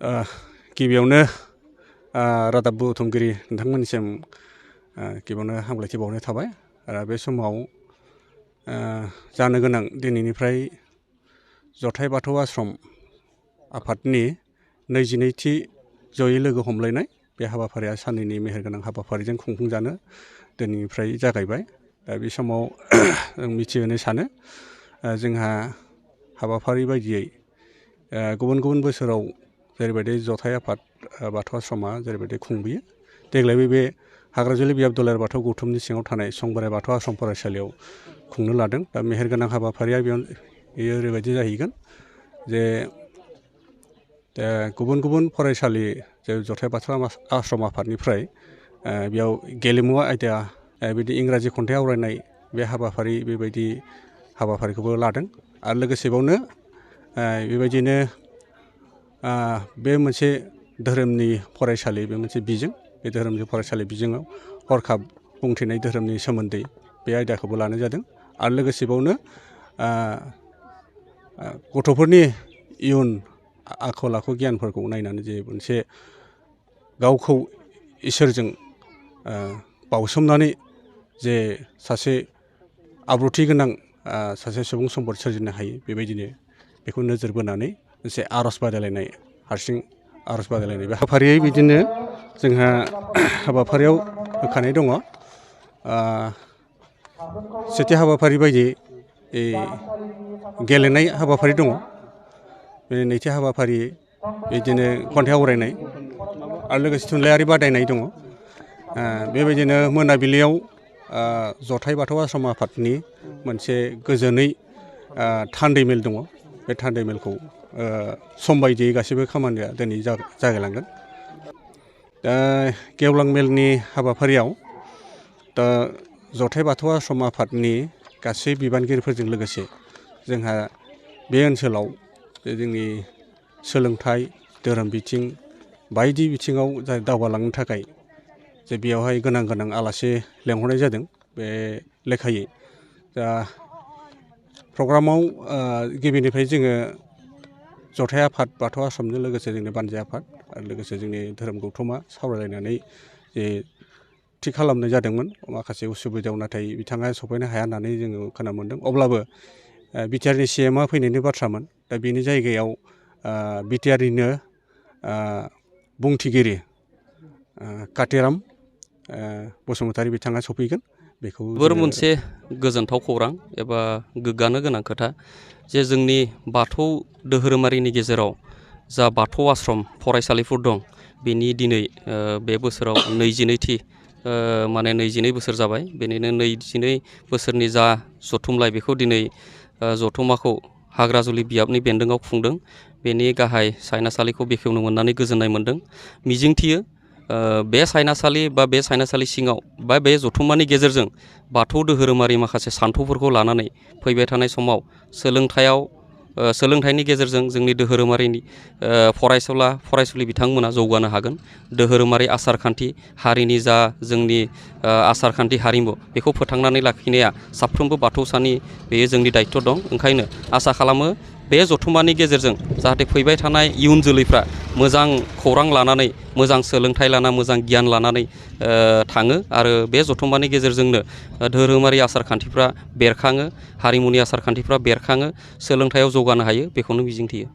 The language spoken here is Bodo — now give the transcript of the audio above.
गिबियावनो रादाब बुथुमगिरि नोंथांमोननिसिम गिबियावनो हामलायथि बावनाय थाबाय आरो बे समाव जानो गोनां दिनैनिफ्राय जथाय बाथौ आश्रम आफादनि 22थि जयै लोगो हमलायनाय बे हाबाफारिया साननैनि मेहेरगोनां हाबाफारिजों खुंफुंजानो दिनैनिफ्राय जागायबाय। दा बे समाव जों मिथिहोनो सानो जोंहा हाबाफारि बायदियै गुबुन गुबुन बोसोराव जेरैबायदि जथाय आफाद बाथौ आश्रमा जेरैबायदि खुंबोयो देग्लायबो बे हाग्राजुलि बियाब दुलाराय बाथौ गौथुमनि सिङाव थानाय संबोराय बाथौ आश्रम फरायसालियाव खुंनो लादों। दा मेहेरगोनां हाबाफारिया बेयो ओरैबायदि जाहैगोन जे गुबुन गुबुन फरायसालि जे जथाय बाथौ आश्रम आफादनिफ्राय बेयाव गेलेमु आयदा बिदि इंराजि खन्थाइ आवरायनाय बे हाबाफारि बेबायदि हाबाफारिखौबो लादों आरो लोगोसे बावनो बेबायदिनो बे मोनसे धोरोमनि फरायसालि बे मोनसे बिजों बे धोरोमनि फरायसालि बिजोङाव हरखाब बुंथिनाय धोरोमनि सोमोन्दै बे आयदाखौबो लानाय जादों आरो लोगोसे बावनो गथ'फोरनि इयुन आखल आखु गियानफोरखौ नायनानै जे मोनसे गावखौ इसोरजों बावसोमनानै जे सासे आब्रुथि गोनां सासे सुबुं सम्पद सोरजिनो हायो बेबायदिनो बेखौ नोजोर बोनानै मोनसे आर'ज बादायलायनाय हारसिं आर'ज बादायलायनाय बे हाबाफारियै बिदिनो जोंहा हाबाफारियाव होखानाय दङ। सेथि हाबाफारि बायदि गेलेनाय हाबाफारि दङ। बे नैथि हाबाफारि बिदिनो खन्थाइ आवरायनाय आरो लोगोसे थुनलाइयारि बादायनाय दङ। बेबायदिनो मोनाबिलियाव जथाय बाथौ आश्रम आफादनि मोनसे गोजोनै थान्दै मेल दङ। बे थान्दै मेलखौ सम बायदियै गासैबो खामानिया दिनै जागायलांगोन। दा गेवलां मेलनि हाबाफारियाव दा जथाय बाथौ आश्रम आफादनि गासै बिबानगिरिफोरजों लोगोसे जोंहा बे ओनसोलाव जोंनि सोलोंथाइ धोरोम बिथिं बायदि बिथिङाव दावगालांनो थाखाय जे बेयावहाय गोनां गोनां आलासि लेंहरनाय जादों। बे लेखायै दा प्रग्रामाव गिबिनिफ्राय जोङो जथाय आफाद बाथौ आश्रमजों लोगोसे जोंनि बानजाय आफाद आरो लोगोसे जोंनि धोरोम गौथुमा सावरायलायनानै जे थि खालामनाय जादोंमोन माखासे उसुबिदायाव नाथाय बिथाङा सफैनो हाया होननानै जोङो खोनानो मोन्दों। अब्लाबो बिटिआरनि सिएमआ फैनायनि बाथ्रामोन। दा बेनि जायगायाव बिटिआरनिनो बुंथिगिरि कातिराम बसुमतारी बिथाङा सफैगोन। बेखौ जोबोर मोनसे गोजोनथाव खौरां एबा गोग्गानो गोनां खोथा जे जोंनि बाथौ दोहोरोमारिनि गेजेराव जा बाथौ आश्रम फरायसालिफोर दं बेनि दिनै बे बोसोराव 22थि 22 बोसोर जाबाय। बेनिनो 22 बोसोरनि जा जथुमलाय बेखौ दिनै जथुमाखौ हाग्राजुलि बियाबनि बेन्दोङाव खुंदों। बेनि गाहाय सायनासालिखौ बेखेवनो मोननानै गोजोननाय मोन्दों। मिजिंथियो बे सायनासालि बा बे सायनासालि सिङाव बा बे जथुम्मानि गेजेरजों बाथौ दोहोरोमारि माखासे सान्थौफोरखौ लानानै फैबाय थानाय समाव सोलोंथाइनि गेजेरजों जोंनि दोहोरोमारिनि फरायसुलि बिथांमोना जौगानो हागोन। दोहोरोमारि आसारखान्थि हारिनि जा जोंनि आसारखान्थि हारिमु बेखौ फोथांनानै लाखिनाया साफ्रोमबो बाथौसानि बेयो जोंनि दायित्व दं। ओंखायनो आसा खालामो बे जथुम्मानि गेजेरजों जाहाथे फैबाय थानाय इयुन जोलैफ्रा मोजां खौरां लानानै मोजां सोलोंथाइ लाना मोजां गियान लानानै थाङो आरो बे जथुम्मानि गेजेरजोंनो धोरोमारि आसारखान्थिफ्रा बेरखाङो हारिमुनि आसारखान्थिफ्रा बेरखाङो सोलोंथायाव जौगानो हायो बेखौनो मिजिंथियो।